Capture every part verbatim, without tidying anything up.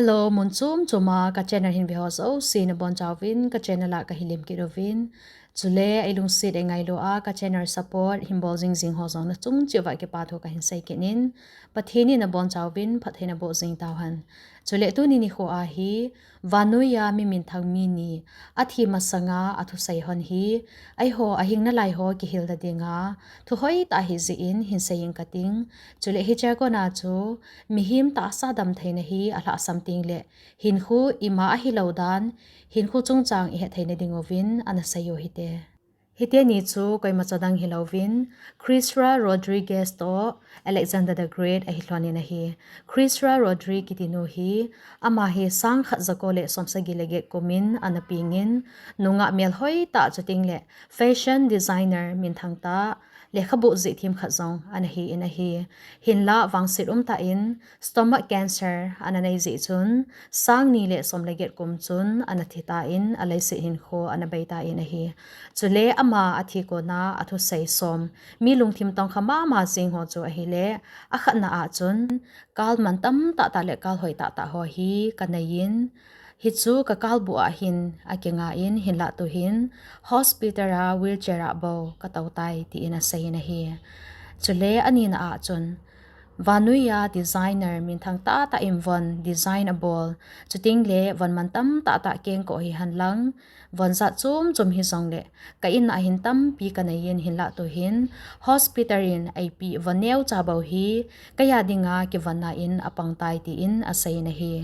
Hello, mun chom chom a ka channel hin ve ho jouse nabonchauvin ka channel a kahin lemkit uvin. Chule eilungset eingailu a ka channel support hin bol jing jing ho jong nachung cheh uva kipathu kahin seikit in. Pathen in nabonchauvin phatthei naboh jing tauhen. Chule tuni nikho a hi, vannoiya mi minthang mi ni athi masanga athusei hon hi, eiho ahing nalai ho kihilna dinga thu hoitah ahijeh in hin sei inge kating. Chule hiche a kona chu, mihem tahsa damtheina hi alhahsam tengle, hinkho ima ahilou dan, hinkho chungchang ihet theina dinguvin ana sei u hite. Hiteni chu koimacha dang hilouvin, Chrisra Rodriguez toh Alexander the Great ahi lhonin ahi. Chrisra Rodriguez kitinu hi, ama hi sangkhat jako le somsagi le get kumin ana pengin, nungah melhoitah chutengle fashion designer minthang tah, lekhabu jih themkhat jong ana hin ahi. Hinlah vangset umtah in stomach cancer ana nei jeh chun, sangni le som le get kum chun ana thitan, aleiset hinkho ana beitan ahi. Chule ama athi kona athusei som, mi lungthim tongkha mama jing ho chu ahile, akhatna a chun, kal mantam tahtah le kal hoi tahtah ho hi kaneiyin, hichu kakalbuh a hin akinga in, hinlah tuhin hospital a wheelchair a bou katoutai tin aseiyin ahi. Chule anina a chun, vannoiya designer minthang tahtah in von design abol, chutengle von mantam tahtah kengkoh hihen lang, von jat chom chom hijongle, ka in a hin tampi kaneiyin, hinlah tuhin hospital in eipeh von neocha bou hi, keiya dinga kivonna in apangtai tin aseiyin ahi.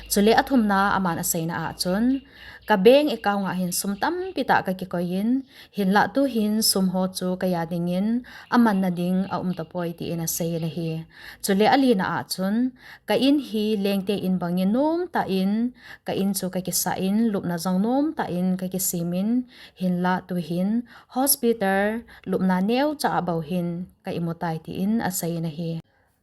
Chule athumna aman aseina a chun, ka bank account a hin sum tampi tah kakikoiyin, hinlah tuhin sum ho chu keiya dingin amanna ding aumtapoi tin aseiyin ahi. Chule alina a chun, ka in hi lengte in bangin nomtah in, ka in chu kakisah in, lupna jong nomtah in kakisemin, hinlah tuhin hospital lupna neocha a bou hin ka imutai tin aseiyin ahi.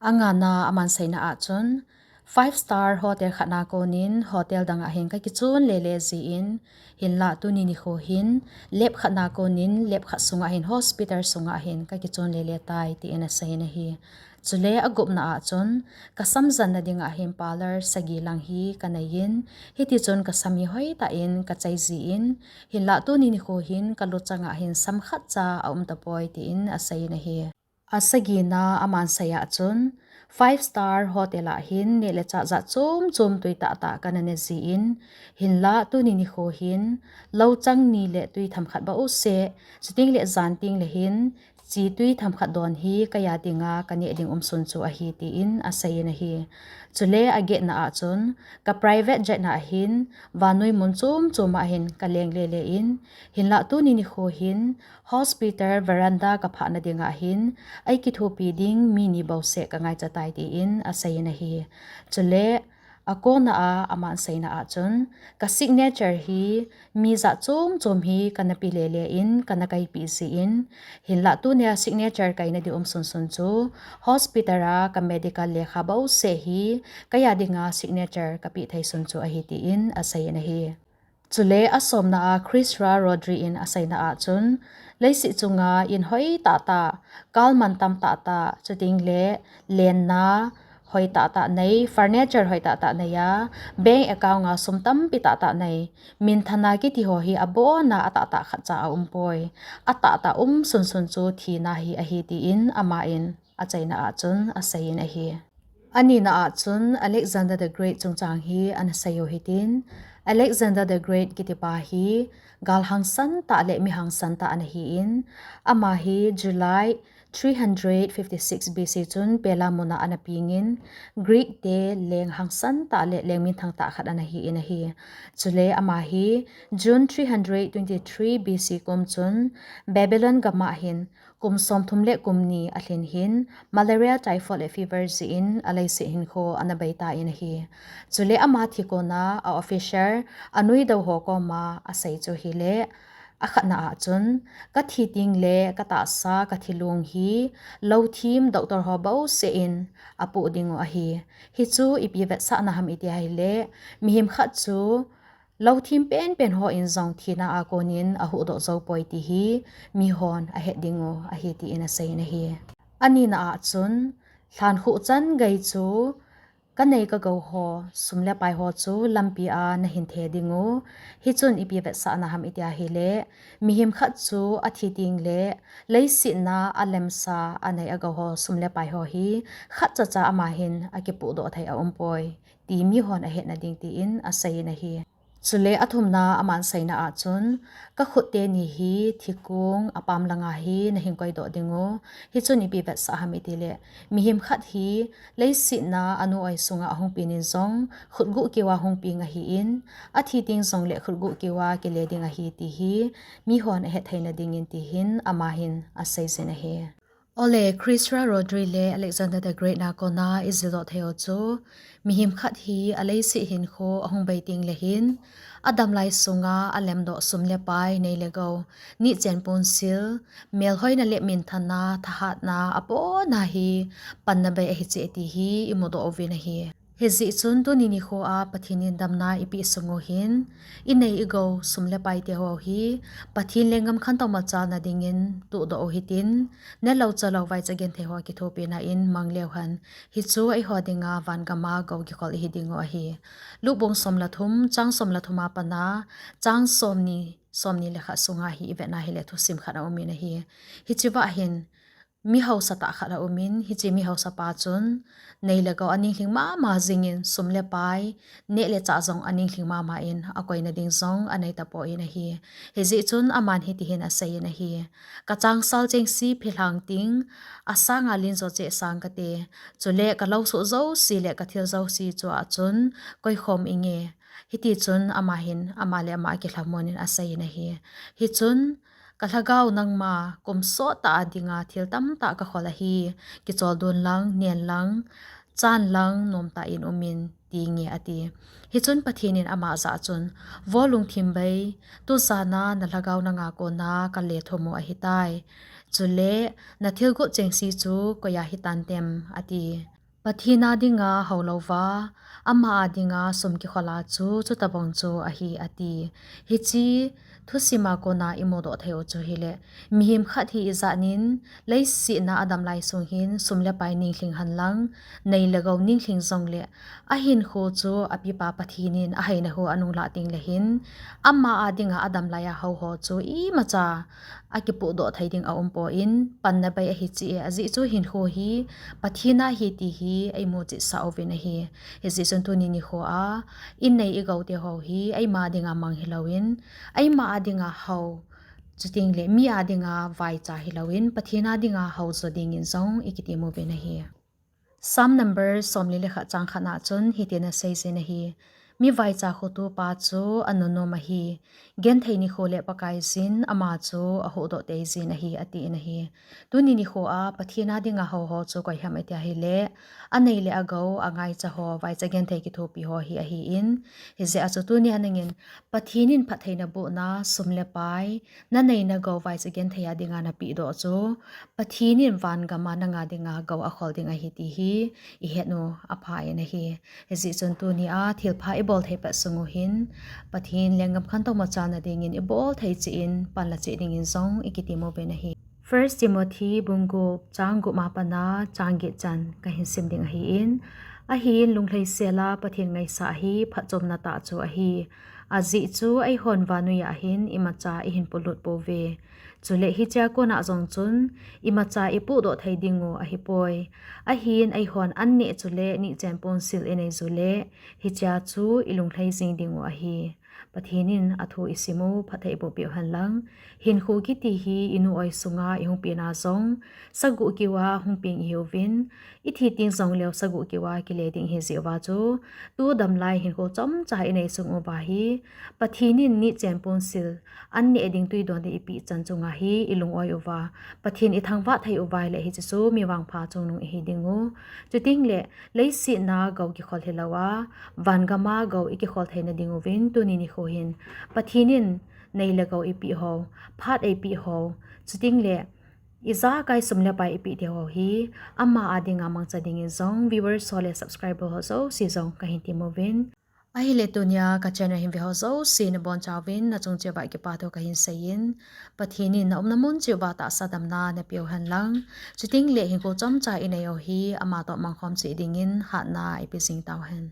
Angana aman seina a chun, five star hotel khatna konin hotel dang a hin kakichon lele jin, hinlah tuni nikho hin lab khatna konin lab khat sunga hin hospital sunga hin kakichon lele tai tin aseiyin ahi. Chule agupna a chun, kasamjanna dinga hin parlour sagi lang hi kaneiyin, hitichun kasam hi hoitah in kachai jin, hinlah tuni nikho hin kaluchang a hin sam khatcha aumtapoi tin aseiyin ahi. Asagina aman seina a chun, five star hotel a hin neh le chah jat chom chom tui tahtah kana ne jin, hinlah tuni nikho hin louchang ni le tui themkhat bouseh, chutengle jan tengle hin chi tui themkhat don hi keiya dinga kaneh ding umsun chu ahi tin aseiyin ahi. Chule agetna a chun, ka private jet na a hin vannoi mun chom chom a hin kaleng lele in, hinlah tuni nikho hin hospital veranda kaphahna dinga hin eikithopi ding mi ni bouseh kangaicha tai tin aseiyin ahi. Chule akona a aman seina a chun, ka signature hi mi jat chom chom hi kana pe lele in kana kaipi jin, hinlah tunia signature kaina ding umsun sun chu hospital a ka medical lekha bouseh hi keiya dinga signature kapeh thei sun chu ahi tin aseiyin ahi. Chule asomna a Chrisra Rodriguez in aseina a chun, leiset chunga in hoi tahtah, kal mantam tahtah, chutengle lenna hoi tahtah nei, furniture hoi tahtah neiya, bank account a sum tampi tahtah nei, minthana kiti ho hi abona atahtah khatcha aumpoi. Atahtah umsun sun chu thina hi ahi tin aman achaina a chun aseiyin ahi. Anina a chun Alexander the Great chungchang hi ana sei u hitin, Alexander the Great kitipa hi gal hangsan tah le mi hangsan tah ana hin, ama hi July three hundred fifty-six B C chun Pella muna ana pengin, Greek te leng hangsan tah le leng minthang tah khat ana hin ahi. Chule ama hi June three hundred twenty-three B C kum chun Babylon gam a hin kum somthum le kum ni alhin hin malaria, typhoid le fever jeh in aleiset hinkho ana beitan ahi. Chule ama thi kona a officer anoi dou ho koma asei chu hile, akhatna a chun, kathi tengle katahsa kathilong hi louthem doctor ho bouseh in apoh dingu ahi. Hichu ipi vetsahna ham iti ahile, mihem khat chu louthem penpen hon jong thina a konin ahuhdoh joupoi ti hi mihon ahet dingu ahi tin aseiyin ahi. Anina a chun, lhankhuh chan gei chu Ka nei ka gou ho, sum le pai ho chu lampi a na hin the ding u. Hichun ipi vetsahna ham itia hile, mihem khat chu athi teng le, leiset a alemsa anei agou ho sum le pai ho hi, khat chacha ama hin akipudoh thei aumpoi, ti mihon ahetna ding tin aseiyin ahi. Chule athumna aman seina a chun, ka khut teni hi thikung apam langa hi na hin koidoh ding u. Hichun ipi vetsah ham itile, mihem khat hi leiset a anu oi sunga ahung penin jong, khut guh keuva hung peng ahin, athi teng jongle khut guh keuva kile ding ahi ti hi, mihon ahet theina dingin ti hin ama hin aseijin ahi. Ole, Chris Ra Rodri le Alexander the Great na kona ijildoh thei u chu, mihem khat hi aleiset hinkho ahung bei teng le hin, adam lai sunga alemdoh sum le pai nei le gou, nihchen ponsil, melhoina le minthana, thahatna, apona hi panna bei ahi cheh ti hi imudoh uvin ahi. Hijeh chun tuni nikho a Pathen in damna ipeh sung u hin, inei igou sum le pai te ho hi, Pathen lenggam khantou machalna dingin tuhdoh u hitin, nelou chalou vaicha genthei ho kithopina in mang leu hen, hichu eiho dinga vangam a gou kikhol ihi ding u ahi. Luke bung som le thum, chang som le thum a pat a, chang somni, somni le khat sunga hi ivet na hile thusim khat aumin ahi. Hiche a hin, mi haosa tah khat aumin, hiche mi haosa pa chun, nei le gou aninglhing mama jingin, sum le pai, neh le chah jong aninglhing mama in, akoina ding jong anei tapon ahi. Hijeh chun aman hiti hin aseiyin ahi. Ka changsal chengse philhang teng, asanga len jo cheh sang kate. Chule ka lou soh jouse le ka thil jouse chu achun, koikhom inge. Hiti chun ama hin, ama le ama akilhamon in aseiyin ahi. Hichun, ka lhagao nangma kum sot tah a dinga thil tamtah ka khol ahi, kichol don lang, nen lang, chan lang, nomtah in umin, tinge ati. Hichun Pathen in ama jah chun, vo lungthim bei, tujan a na lhagao nanga kona ka lethum u ahitai. Chule, na thilgot chengse chu koiya hitan tem, ati. Pathen a dinga hao louva, ama a dinga sum kikhol a chu, chutabang chu ahi, ati. Hiche, thusim a kona imudoh thei u chu hile, mihem khat hi ijat in, leiset a adam lai sung hin, sum le pai ninglhing hen lang, nei le gou ninglhing jongle, ahinkho chu apipa Pathen in aheina hu anung lah teng le hin, ama a dinga adam lai a hao ho chu imacha akipudoh thei ding aumpon, panna bei ahi cheh e, ajeh chu hinkho hi Pathen a ahi ti hi eimu cheh sah uvin ahi. Hijeh chun tuni nikho a, inei igou te ho hi eima dinga mang hilouvin, eima a dinga hao, chuteng le mi a dinga vaicha hilouvin, Pathen a dinga hao jo dingin jong ikitem uvin ahi. Psalm number somli le khat chang khat na chun hitin aseijin ahi. Mi vaicha khotupa chu anunom ahi. Genthei nikho le Pakaiyin ama chu ahuhdoh teijin ahi, atin ahi. Tuni nikho a Pathen a dinga hao ho chu koi ham itia hile, anei le agou, angaicha ho, vaicha genthei kithopi ho hi ahin. Hijeh a chu tuni a nangin Pathen in phattheina bohna, sum le pai, nanei nagou vaicha genthei a dinga napehdoh chu, Pathen in vangam a nanga dinga gou akhol ding ahi ti hi ihet u apha in ahi. Hijeh chun tuni a thilpha ibol thei pet sung u hin, Pathen lenggam khantou machalna dingin ibol thei cheh in, panla cheh dingin jong ikitem uvin ahi. First Timothy bung gup, chang gup a pat a chang get chan kahin sim ding ahin, ahin lunglhaisel a Pathen ngaisah hi phatchomna tah chu ahi. Ajeh chu eihon vannoi a hin imacha ihin polut pouve. Chule hichea kona jong chun imacha ipohdoh thei ding u ahipoi. Ahin eihon an neh chule nihchen ponsil inei ju le, hichea chu ilunglhai jing ding u ahi. Pathen in athu isim u phatthei iboh peh u hen lang. Hinkho kiti hi inu oi sunga ihung pena jong, saguh keu a hung peng ihiuvin, ithi teng jongleu saguh keu a kile ding ihi jeh uva chu, tu damlai hinkho chomcha inei sung uva hi, Pathen in nihchen ponsil, an neh ding tui don ding ipeh chan chunga hi ilung oi uva, Pathen ithangvah thei uva ahile hiche chu mi vangpha chungnung ihi ding u. Chuteng le, leiset a gou kikhol hilou a, vangam a gou ikikhol theina ding uvin tuni nikho hin, Pathen in nei le gou eipeh ho, phat eipeh ho, chuteng le, ijakai sum le pai eipeh te ho hi, ama a dinga mangcha dingin jong, viewers ho le subscriber ho jouse jong kahin tem uvin. Ahile tunia ka channel hin ve ho jouse nabonchauvin nachung cheh uva kipa thu kahin seiyin, Pathen in naumna mun cheh uva tahsa damna napeu hen lang, chuting le hinkho chomcha inei u hi ama toh mangkhom cheh dingin hatna eipeh jing tauhen.